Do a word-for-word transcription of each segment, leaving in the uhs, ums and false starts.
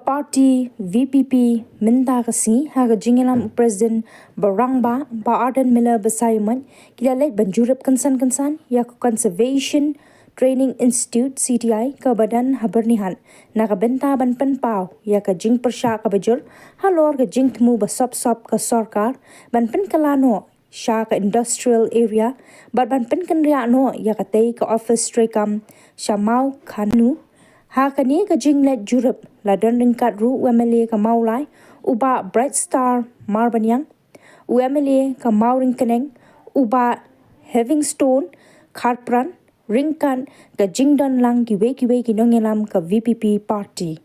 Party V P P mynta ka sngi ha ka jingïalam u President ba rangbah, Bah Ardent Miller Basaiawmoit, ki la leit ban jurip kynsan kynsan ïa ka Conservation Training Institute, C T I, kaba don ha Byrnihat, na ka bynta ban pynpaw ïa ka jingpyrshah kaba jur halor ka jingthmu ba sop sop ka sorkar ban pynkylla noh sha ka industrial area bad ban pynkynriah noh ïa katei ka office treikam sha Mawkhanu. Ha kane ka jingleit jurip la don ryngkat ruh u M L A ka Mawlai, u Bah Brightstar Marbaniang, u M L A ka Mawryngkneng, u Bah Heavingstone Kharpran, ryngkat ka jingdon lang kiwei kiwei ki nongïalam ka V P P party.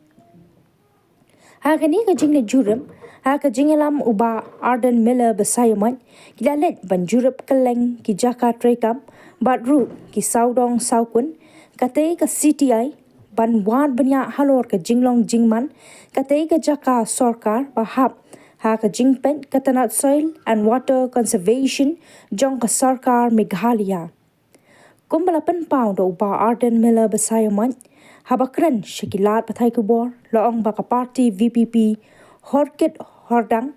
Ha kane ka jingleit jurip, ha ka jingïalam u Bah Ardent Miller Basaiawmoit, ki la leit ban jurip kylleng ki jaka treikam bad ruh ki sawdong sawkun katei ka C T I, ban wad bniah halor ka jinglong jingman katei ka jaka sorkar ba hap ha ka jingpeit ka tnat Soil and Water Conservation jong ka sorkar Meghalaya. Kumba la pynpaw da u Bah Ardent Miller Basaiawmoit, haba kren sha ki lad pathai khubor, la ong ba ka party V P P hor kit hor dang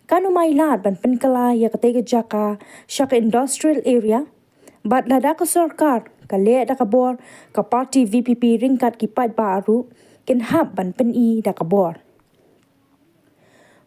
kan ym ailad ban pynkylla ïa katei ka jaka sha ka industrial area, bad lada ka sorkar ka leh da ka bor, ka party V P P ryngkat ki paidbah ruh kin hap ban pyni da ka bor.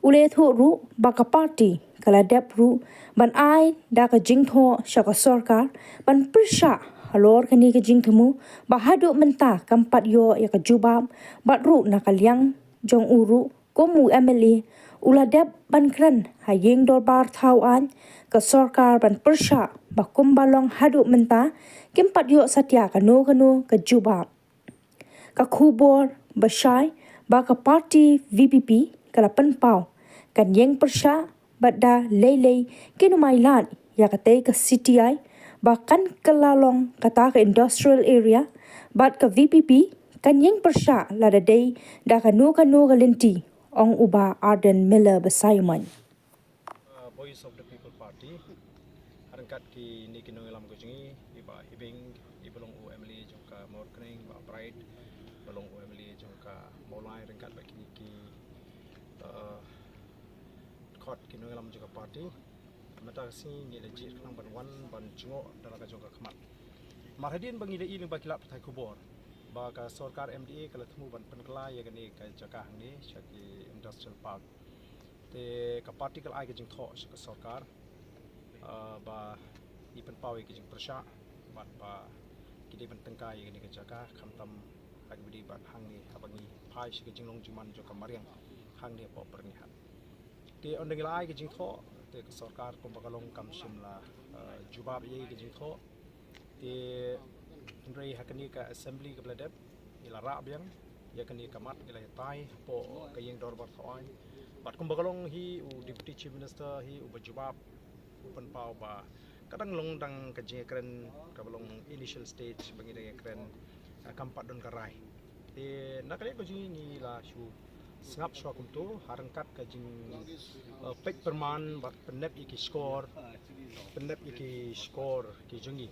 U la ïathuh ruh ba ka party ka la dep ruh ban ai da ka jingthoh sha ka sorkar ban pyrshah halor kane ka jingthmu ba haduh mynta kam pat ïoh ïa ka jubab, bad ruh na ka liang jong u ruh kum u M L A, u la dep ban kren ha ïing dorbar thaw aiñ ka sorkar ban pyrshah ba kumba long haduh mynta kim pat ïoh satia kano kano ka jubab. Ka khubor ba shai ba ka party V P P ka la pynpaw kan ïeng pyrshah bad da lei lei kin ym ailad ïa katei ka C T I ba kan kylla long kata ka industrial area, bad ka V P P kan ïeng pyrshah lada dei da kano kano ka lynti, ong u Bah Ardent Miller Basaiawmoit. Uh, Voice of the People Party, ryngkat kine ki nongïalam ka jong ngi, i Bah Hibing, iba long u M L A jong ka Mawryngkneng, Bah Bright, ba long u M L A jong ka Mawlai, ryngkat bad kine ki, uh, khot ki nongïalam jong ka party. Mynta ka sngi ngi la jied khnang ban wan ban jngoh da la ka jong ka khmat. Mar hadien ba ngi la ïohi lyngba ki lad pathai khubor ba ka sorkar M D A ka la thmu ban pynkylla ïa kane ka jaka hangne sha ki industrial park. Te ka party ka la ai ka jingthoh sha ka sorkar, ah, ba ngi pynpaw ïa ka jingpyrshah bad ba ki dei ban tyngkai ïa kane ka jaka, khamtam ha kaba ïadei bad hangne haba ngi phai sha ka jinglong jingman jong ka mariang hangne hapoh Byrnihat. Te ynda ngi la ai ka jingthoh, te ka sorkar kumba ka long kam shym la, ah, jubab ïa ka jingthoh. Te hynrei ha kane ka assembly kaba la dep, ngi la rah biang ïa kane ka mat, ngi la ïatai hapoh ka ïing dorbar thaw aiñ. Bad kumba ka long hi u Deputy Chief Minister hi uba jubab, u pynpaw ba ka dang long tang ka jingïakren kaba long initial stage ba ngi dang ïakren, ah, kam pat don ka rai. Te na ka liang ka jong ngi, ngi la shu sngap shuwa kumto ha ryngkat ka jing, eh, peit pyrman bad pynnep ïa ki shkor, pynnep ïa ki shkor ki jong ngi,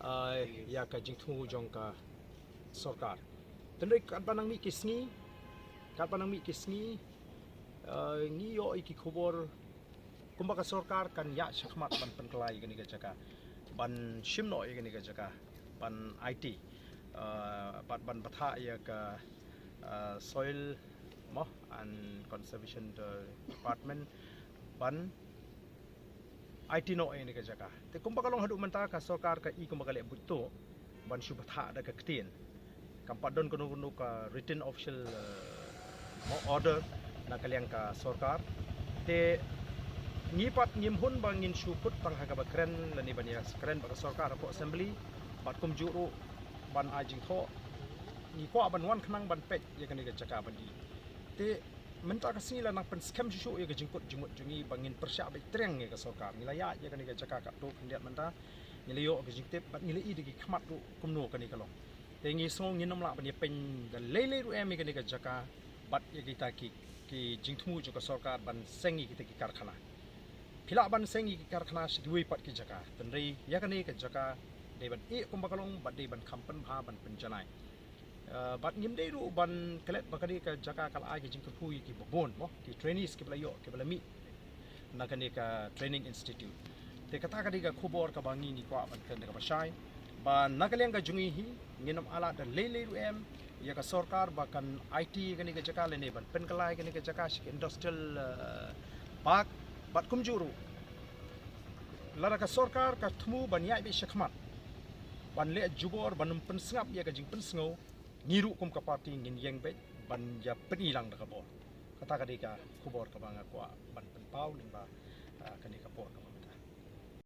eh, ïa ka jingthmu jong ka sorkar. Te hynrei katba nang mih ki sngi, katba nang mih ki sngi, eh, ngi ïoh ïa ki khubor kumba ka sorkar kan ïaid shakhmat ban pynkylla ïa kane ka jaka, ban shim noh ïa kane ka jaka, ban aiti, eh, bad ban bthah ïa ka, eh, Soil mo and Conservation Department ban aiti noh ïa kane ka jaka. Te kumba ka long haduh mynta ka sorkar ka i kumba ka leh buit tuh ban shu bthah da ka ktien. Kam pat don kano kano ka written official, eh, order na ka liang ka sorkar. Te ngi pat ngim hun ba ngin shu kut tang ha kaba kren lane ban ïakren bad ka sorkar hapoh assembly, bad kumjuh ruh ban ai jingthoh. Ngi kwah ban wan khnang ban peit ïa kane ka jaka ban ïohi. Te mynta ka sngi la nang pynskhem shuh shuh ïa ka jingkut jingmut jong ngi ba ngin pyrshah beit triang ïa ka sorkar. Ngi la ïaid ïa kane ka jaka katto khyndiat mynta. Ngi la ïoh ka jingtip bad ngi la ïohi da ki khmat ruh kumno kane ka long. Te ngi sngew ngin ym lah ban ïapeiñ da lei lei ruh em ïa kane ka jaka bad ïa kita ki, ki jingthmu jong ka sorkar ban seng ïa kita ki karkhana. Phi lah ban seng ïa ki karkhana sha kiwei pat ki jaka. Te hynrei ïa kane ka jaka dei ban ïeh kumba ka long bad dei ban kham pynbha ban pynjanai. Uh, bad ngim dei ruh ban klet ba ka dei ka jaka ka la ai ka jingkyrkhu ïa kiba bun mo, ki trainees kiba la ïoh, kiba la mih na kane ka training institute. Te kata ka dei ka khubor kaba ngi ngi kwah ban kren da kaba shai. Ba na ka liang ka jong ngi hi ngin ym ailad da lei lei ruh em ïa ka sorkar ba kan aiti kane ka jaka lane ban pynkylla kane ka jaka sha ka industrial, uh, park. Bad kumjuh ruh lada ka sorkar ka thmu ban ïaid beit shakhmat ban leh jubor ban ym pynsngap ïa ka jingpynsngew, ngi ruh kum ka party ngin ïeng beit ban ïa pyni lang da ka bor. Kata ka dei ka khubor kaba nga kwah ban pynpaw lyngba, ah, kane ka por kaba